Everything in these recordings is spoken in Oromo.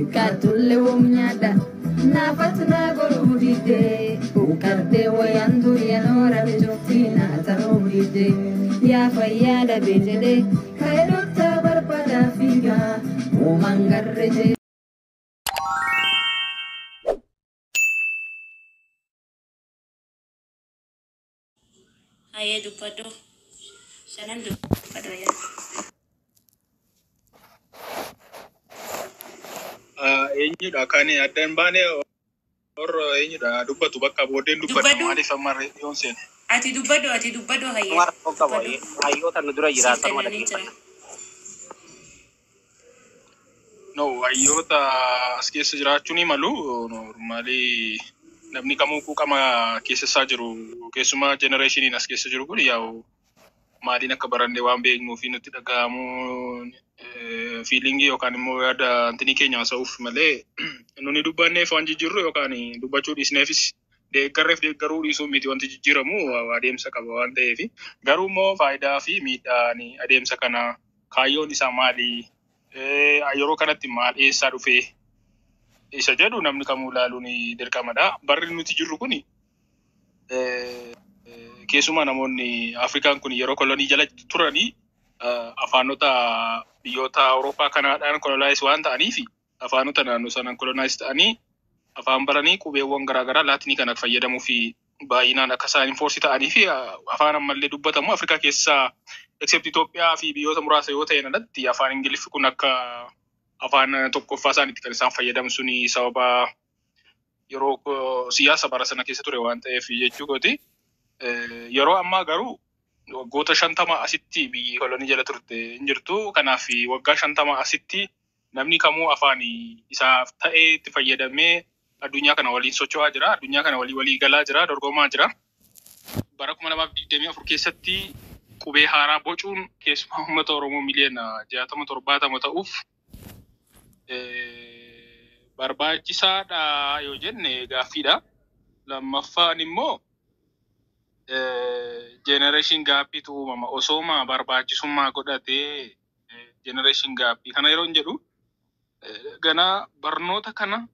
Xiqqaatullee woom nyaadha naafatu naa godhuu didee huqqattee wayaan durii noora bijooftii naa ta'uu didee yaa fayyaa dhabee jedhee ka'ee doktaa barbaadaa fiigaa uumaan garree jedhee. Hayyee dubbadhu. Shanan dubbadhu yaa. Eenyudha kan adda hin baane warra eenyudha dubbatu bakka booddeen dubbatu Dubbadhu. Maaliif amma yoon seene. Ati dubbadhu, ati dubbadhu hayyee. Umar qabu Dubbadhu. Hayyoota nu dura Siif jiraatan sanuma kennanii jira. dhaggeeffanna. No, hayyoota as keessa jiraachuu ni malu. Normally namni kamuu quuqama keessa isaa jiru, keessumaa generationiin as keessa jiru kun yaa'u maaliin akka baranne waan beeknuu fi nutti dhaga'amu feelingii yookaan immoo yaada antinii keenya haasa'uuf malee nuni dubbanneef waan jijjiirru yookaan dubbachuu dhiisneefis deeggarreef deeggaruu dhiisuu miti. Wanti jijjiiramu adeemsa qaba waan ta'eef. Garuu immoo faayidaa fi miidhaan adeemsa kana, kaayyoon isaa maali, yeroo kanatti maal eessaa dhufee isa jedhu namni kamuu ilaaluun dirqamadha. Barri nuti jirru kuni, keessumaa namoonni Afrikaan kun yeroo kolonii jala turanii afaanota biyyoota Awurooppaa kanaadhaan colonize waan ta'aniif, afaanota naannoo sanaan colonize ta'anii afaan baranii qubeewwan garaagaraa laatinii kana fayyadamuu fi baay'inaan akka isaan enforce ta'anii fi afaan ammallee dubbatamu Afrikaa keessaa except Itoophiyaa fi biyyoota muraasa yoo ta'an alatti afaan Ingiliffi kun akka afaan tokkoffaa isaaniitti kan isaan fayyadamu suni sababa yeroo siyaasa bara sana keessa ture waan ta'eef jechuu kooti. Yeroo ammaa garuu waggoota 50 asitti biyyi kolonii jala turte hin jirtu. Kanaaf waggaa 50 asitti namni kamuu afaan isaaf ta'ee itti fayyadamee addunyaa kana waliin socho'aa jira. Addunyaa kana walii walii galaa jira, dorgomaa jira. Bara 2024 keessatti qubee haaraa bocuun keessumaa uummata Oromoo miliyoona 60 70 ta'uuf barbaachisaadha yoo jenne gaaffiidha. Lammaffaan immoo generation gapiitu uumama. Osooma barbaachisummaa godhatee generation gapii kana yeroo hin jedhu, ganaa barnoota kana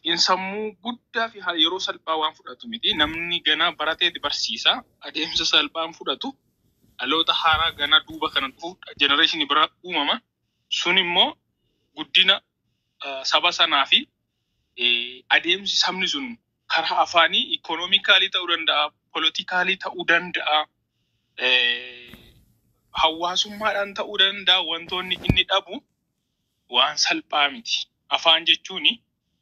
xiinsammuu guddaa fi yeroo salphaa waan fudhatu miti. Namni ganaa barateeti barsiisa. Adeemsa salphaan fudhatu. Dhaloota haaraa ganaa duuba kana dhufu generationii biraa uumama. Sun immoo guddina saba sanaa fi adeemsi sabni sun karaa afaanii economically ta'uu danda'a, politically ta'uu danda'a, hawaasummaadhaan ta'uu danda'a. Wantoonni inni dhabu waan salphaa miti. Afaan jechuun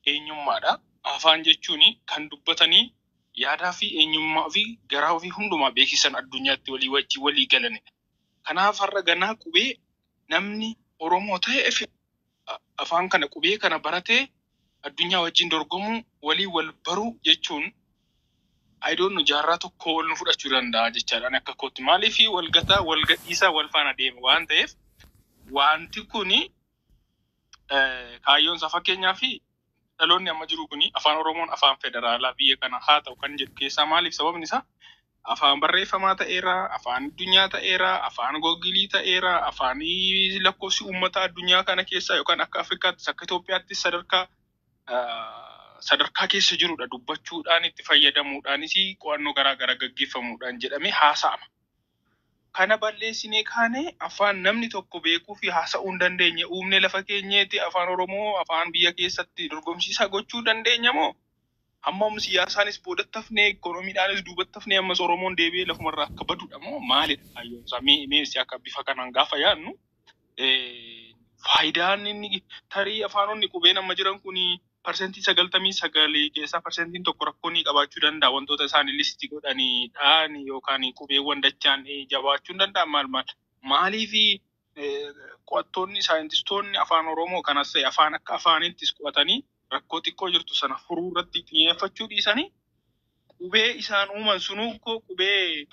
eenyummaadha. Afaan jechuun kan dubbatanii yaadaa fi eenyummaa fi garaa ofii hundumaa beeksisan, addunyaatti walii wajjin walii galanidha. Kanaaf har'a ganaa qubee namni Oromoo ta'e afaan kana, qubee kana baratee addunyaa wajjin dorgomuu, walii wal baruu jechuun, I don't know, jaarraa tokko ol nu fudhachuu danda'a jechaadha. Ani akka kootti maaliif wal gataa, wal gadhiisaa, wal faana deema waan ta'eef wanti kuni kaayyoon isaa, fakkeenyaa fi dhaloonni amma jiru kuni afaan Oromoon afaan federaalaa biyya kana haa ta'u kan jedhu keessaa maaliif? Sababni isaa afaan barreeffamaa ta'eera, afaan addunyaa ta'eera, afaan Googleii ta'eera, afaan lakkoofsi uummata addunyaa kana keessaa yookaan akka Afrikaattis akka Itoophiyaattis sadarkaa keessa jirudha. Dubbachuudhaan, itti fayyadamuudhaanis, qo'annoo garaa garaa gaggeeffamuudhaan jedhamee haasa'ama. Kana balleessinee kaanee afaan namni tokko beekuu fi haasa'uu hin dandeenye uumnee lafa keenyeeti afaan Oromoo afaan biyya keessatti dorgomsiisaa gochuu dandeenya moo? Hammam siyaasaanis boodatti hafnee, ikoonomiidhaanis duubatti hafnee, ammas Oromoon deebi'ee lafumarraa akka badudha moo maalidha kaayyoon isaa? Mee akka bifa kanaan gaafa yaadnu, faayidaan inni tarii afaanonni qubeen amma jiran kuni 99% keessaa 1% rakkoo ni qabaachuu danda'a. Wantoota isaan list godhanii dhaan yookaan qubeewwan dachaan jabaachuu hin danda'an maal maal. Maaliifi qo'attoonni, saayintistoonni afaan Oromoo kanas ta'e afaan akka afaanittis qo'atanii rakkoo xiqqoo jirtu sana furuu irratti xiyyeeffachuu dhiisanii qubee isaan uuman sunuu koo qubee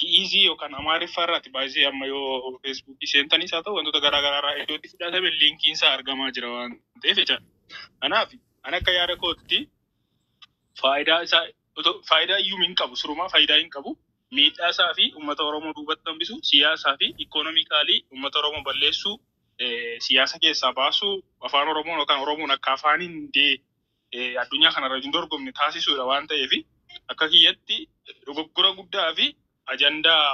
Gi'izii yookaan Amaariffaa irraati baay'ee amma yoo Facebookii seentanis haa ta'u wantoota garaa garaa irraa iddootti fudhatame linkiin isaa argamaa jira waan ta'eef jechaadha. Kanaaf ani akka yaada kootti faayidaa isaa faayidaa iyyuu hin qabu, surumaa faayidaa hin qabu. Miidhaa isaa fi uummata Oromoo duubatti hambisu, siyaasaa fi economically uummata Oromoo balleessuu. Siyaasa keessaa baasuu, afaan Oromoon yookaan Oromoon akka afaaniin addunyaa kanarra hin dorgomne taasisuudha waan ta'eef, akka kiyyatti dogoggora guddaa fi ajandaa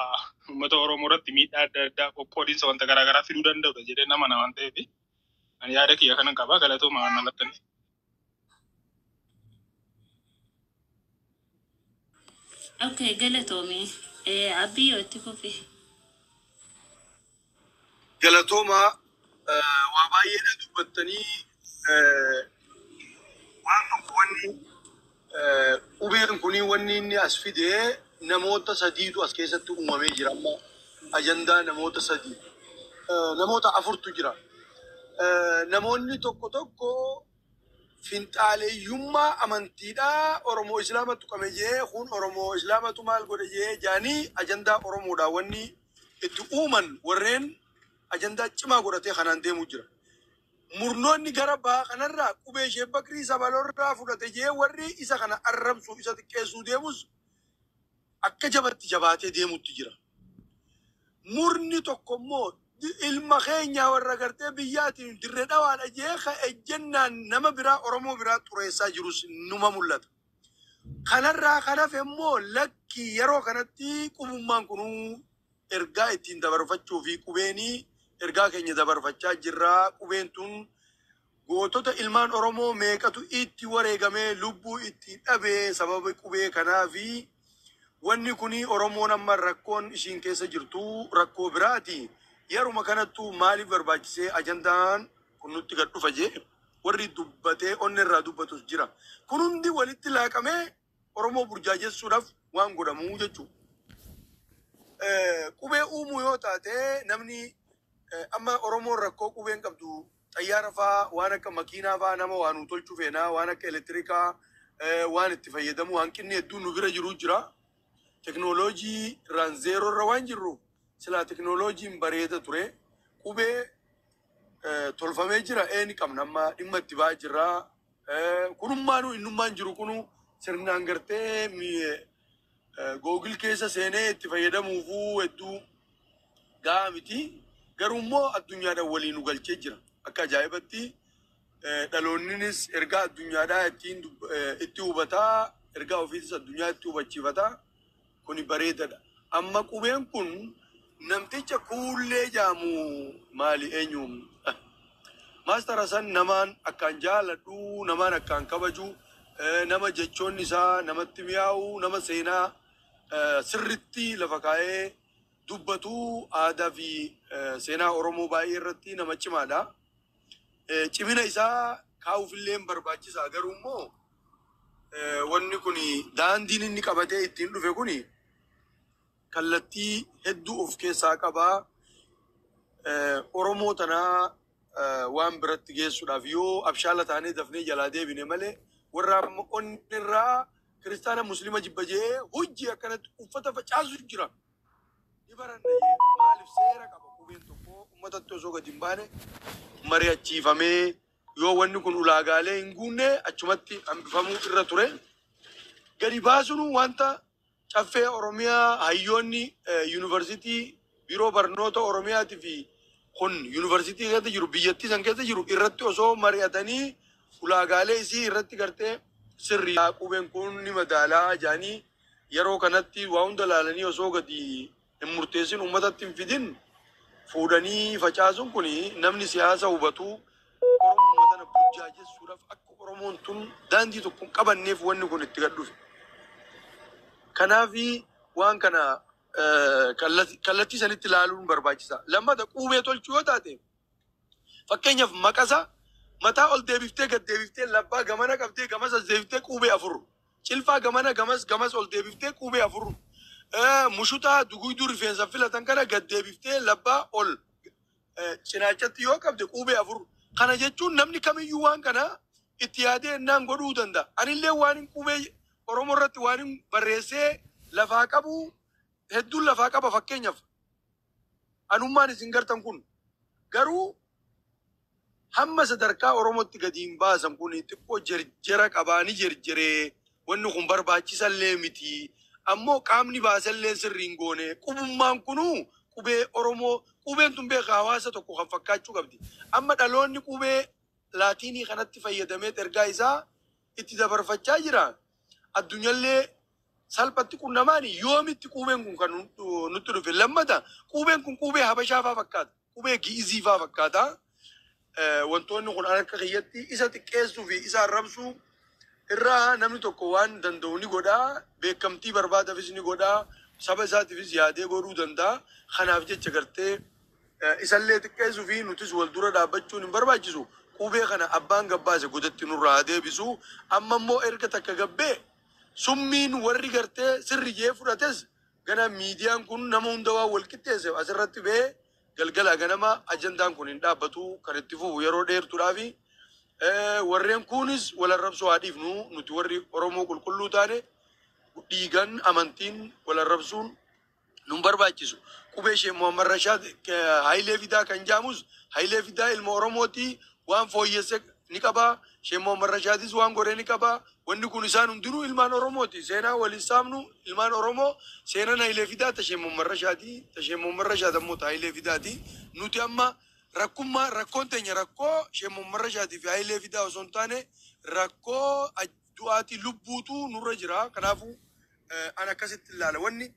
uummata Oromoo irratti miidhaa adda addaa, qoqqoodinsa wanta garaagaraa fiduu danda'udha jedhee nama na waan ta'eef, ani yaada kiyya kanan qaba. Galatooma waan nalattaniif. Okay, galatoomi. Abbiyyoo, itti fufi. Galatooma, waa baay'eedha dubbattanii. Waan tokko, wanni qubeen kuni wanni inni as fide, namoota sadiitu as keessatti uumamee jira. Amma ajandaa namoota sadii, namoota afurtu jira. Namoonni tokko tokko finxaaleeyyummaa amantiidhaa, Oromoo Islaamatu qame jee, kun Oromoo Islaamatu maal godhe jee jaanii ajandaa Oromoodhaa wanni itti uuman, warreen ajandaa cimaa godhatee kanaan deemuu jira. Murnoonni gara bahaa kanarraa qubee ishee Bakrii Sabaloorraa fudhate jee warri isa kana arrabsuu, isa xiqqeessuu deemus akka jabatti jabaatee deemutti jira. Murni tokko immoo ilma keenya warra gartee biyyaatiin dirree dhawaadha jee ka ejjennaan nama biraa, Oromoo biraa xureessaa jirus numa mul'ata. Kanarraa kan hafe immoo lakki, yeroo kanatti qubummaan kunuu ergaa ittiin dabarfachuu fi qubeenii ergaa keenya dabarfachaa jirra. Qubeen tun gootota ilmaan Oromoo meeqatu itti wareegamee lubbuu itti dhabee sababa qubee kanaa fi wanni kuni Oromoon amma rakkoon ishiin keessa jirtu rakkoo biraati. Yeruma kanattuu maaliif barbaachisee ajandaan kun nutti gad dhufa jee warri dubbatee onni irraa dubbatus jira. Kun hundi walitti laaqamee Oromoo burjaajessuudhaaf waan godhamuu jechuudha. Qubee uumuu yoo taate, namni amma Oromoon rakkoo qubeen qabdu xayyaara faa, waan akka makiinaa faa nama waa nu tolchuu feenaa, waan akka elektirikaa waan itti fayyadamu hanqinni hedduun nu bira jiru jira. Teknooloojii irraan zeeroo irra waan jirru, silaa teknooloojiin bareeda ture. Qubee tolfamee jira ni qabna, amma dhimma itti ba'aa jirra. Kunummaanuu innummaan jiru kunu sirnaan gartee Google keessa seenee itti fayyadamuufuu hedduu gahaa miti. Garuu immoo addunyaadhaan waliin nu galchee jira. Akka ajaa'ibatti dhaloonninis ergaa addunyaadhaa ittiin itti hubataa, ergaa ofiitis addunyaa itti hubachiifataa. Kuni bareedadha. Amma qubeen kun namticha kuullee jaamu maali, eenyu, Maastar Hasan, namaan akkaan jaaladhu, namaan akkaan kabaju, nama jechoonni isaa namatti mi'aawu, nama seenaa sirritti lafa kaa'ee dubbatu, aadaa fi seenaa Oromoo baay'ee irratti nama cimaadha. Cimina isaa kaa'uufillee barbaachisaa, garuu immoo wanni kun daandiin inni qabatee ittiin dhufe kun kallattii hedduu of keessaa qabaa. Oromoo tanaa waan biratti geessuudhaaf yoo abshaala taanee dafnee jalaa deebine malee, warra amma onni irraa kiristaana musliima jibba jee hojii akkanatti uffata facaasu jira. Ni baranna jee, maaliif seera qaba qubeen tokko uummatatti osoo gadi hin baane mari'achiifamee, yoo wanni kun ulaagaalee hin guunne achumatti hambifamuu irra ture. Gadi baasuun wanta caffee Oromiyaa, hayyoonni yuunivarsiitii, biiroo barnoota Oromiyaatii fi kun yuunivarsiitii keessa jiru, biyyattii san keessa jiru irratti osoo mari'atanii, ulaagaalee isii irratti gartee sirrii qubeen kun ni madaalaa jaanii, yeroo kanatti waa hunda laalanii osoo gadi hin murteessin, uummatatti hin fidin fuudhanii facaasuun kun, namni siyaasa hubatu, Oromoo tana burjaajessuudhaaf, akka Oromoon tun daandii tokko hin qabanneef wanni kun itti gad dhufe. Kanaafi waan kana kallattii sanitti ilaaluun barbaachisa. Lammata, qubee tolchuu yoo taate, fakkeenyaaf maqasa mataa ol deebiftee gad deebiftee, labbaa gamana qabdee gamas as deebiftee qubee afur. Cilfaa gamana gamas gamas ol deebiftee qubee afur. Mushutaa duguyduu rifeensa filatan kana gad deebiftee labbaa ol cinaachatti yoo qabde qubee afur. Kana jechuun namni kamiyyuu waan kana itti yaadee ennaan godhuu danda'a. Anillee waan hin qubee Oromoo irratti waan hin barreessee lafaa qabu hedduun lafaa qaba fakkeenyaaf. Anummaan isin gartan kun garuu hamma sadarkaa Oromootti gadi hin baasan, kun xiqqoo jerjera qabaa, ni jerjeree, wanni kun barbaachisallee miti. Ammoo qaamni baasallee sirrii hin goone. Qubummaan kunuu qubee Oromoo Qubeen tun beeka hawaasa tokko kan fakkaachuu qabdi. Amma dhaloonni qubee laatiinii kanatti fayyadamee ergaa isaa itti dabarfachaa jira. Addunyaallee salphatti qunnamaani yoomitti qubeen kun kan nutti dhufe. Lammata qubeen kun qubee Habashaa faa fakkaata. Qubee Gi'izii faa fakkaata. Wantoonni kun akka kiyyatti isa xiqqeessuu fi isa arrabsuu irraa namni tokko waan danda'u ni godhaa. Beekamtii barbaadaafis ni godhaa. Saba isaatiifis yaadee godhuu danda'a. Kanaaf jecha gartee isallee xiqqeessuu fi nutis wal dura dhaabbachuun hin barbaachisu. Qubee kana abbaan gabbaase godatti nurraa haa deebisu. Amma immoo erga takka gabbee summiin warri gartee sirri jee fudhates gana miidiyaan kun nama hunda waan wal qixxeesse asirratti ba'ee galgala ganama ajandaan kun hin dhaabbatu kan itti fufu yeroo dheertuudhaafi. Warreen kunis wal arrabsuu haa dhiifnu. Nuti warri Oromoo qulqulluu taane dhiigan amantiin wal arrabsuun nun barbaachisu. Qubee ishee Muhammad Rashaad Hayilee Fidaa kan jaamus Hayilee Fidaa ilma Oromooti, waan fooyyesse ni qaba. Ishee Muhammad Rashaadis waan godhe ni qaba. Wanni kun isaan hundinuu ilmaan Oromooti. Seenaa waliin saamnu ilmaan Oromoo seenaan Hayilee Fidaa tashee Muhammad Rashaadi. Tashee Muhammad Rashaad ammoo ta Hayilee Fidaati. Nuti amma rakkummaa rakkoon teenya rakkoo ishee Muhammad Rashaadii fi Hayilee Fidaa osoo hin taane rakkoo du'aatii lubbuutu nurra jira. Kanaafuu an akkasitti ilaala. Wanni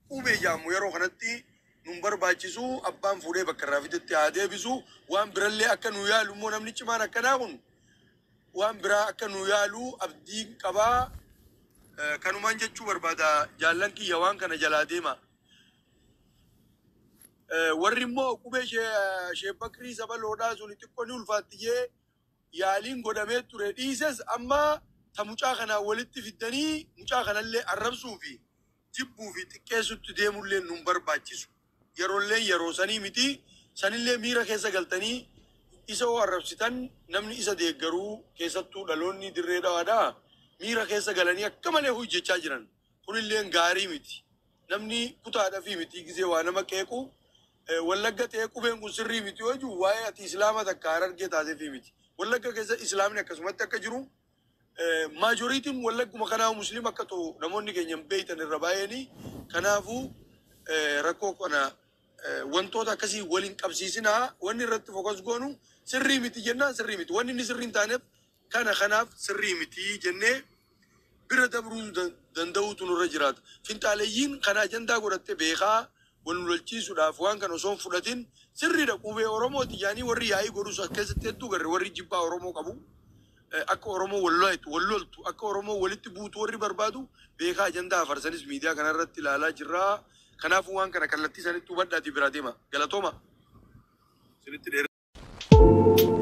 qubee jaamu yeroo kanatti nun barbaachisu. Abbaan fuudhee bakka irraa fidetti haa deebisu. Waan birallee akka nu yaalu immoo namni cimaan akkanaa kun waan biraa akka nu yaalu abdiin qabaa. Kanumaan jechuu barbaada, jaallan kiyya, waan kana jalaa deema. Warri immoo qubee ishee Bakrii saba loodhaa sun xiqqoo ni ulfaatti jee yaaliin godhamee ture dhiises amma ta mucaa kanaa walitti fiddanii mucaa kanallee arrabsuu fi jibbuu fi xiqqeessutti deemullee nun barbaachisu. Yeroollee yeroo sanii miti. Sanillee miira keessa galtanii isa hoo arrabsitan namni isa deeggaruu keessattuu dhaloonni Dirree Dhawaadhaa miira keessa galanii akka malee hojjechaa jiran. Kunillee gaarii miti. Namni kutaadhaa fi miti gisee waa nama qeequ. Wallagga ta'ee qubeen kun sirrii miti yoo jiru waa'ee ati islaama takka Harargee taateefii miti. Wallagga keessa islaamni akkasumatti akka jiru majorityn Wallagguma kanaa musliima akka ta'u namoonni keenya hin beektan irra baay'eeni. Kanaafuu rakkoo kana wantoota akkasii waliin qabsiisinaa. Wanni irratti focus goonu sirrii miti jennaan sirrii miti. Wanni inni sirrii hin taaneef kana, kanaaf sirrii miti jennee bira dabruu danda'uutu nurra jiraata. Finxaaleeyyiin kana ajandaa godhatte beekaa wal nu lolchiisuudhaaf waan kana osoo hin fudhatin sirriidha qubee Oromooti yaanii warri yaa'ii godhus as keessatti hedduu garre warri jibbaa Oromoo qabu. Akka Oromoo wal loltu wal loltu akka Oromoo walitti buutu warri barbaadu beekaa ajandaa afarsanis miidiyaa kanarratti ilaalaa jirra. Kanaafuu waan kana kallattii sanitti hubadhaatii biraa deema. Galatooma. Isinitti dheeraa.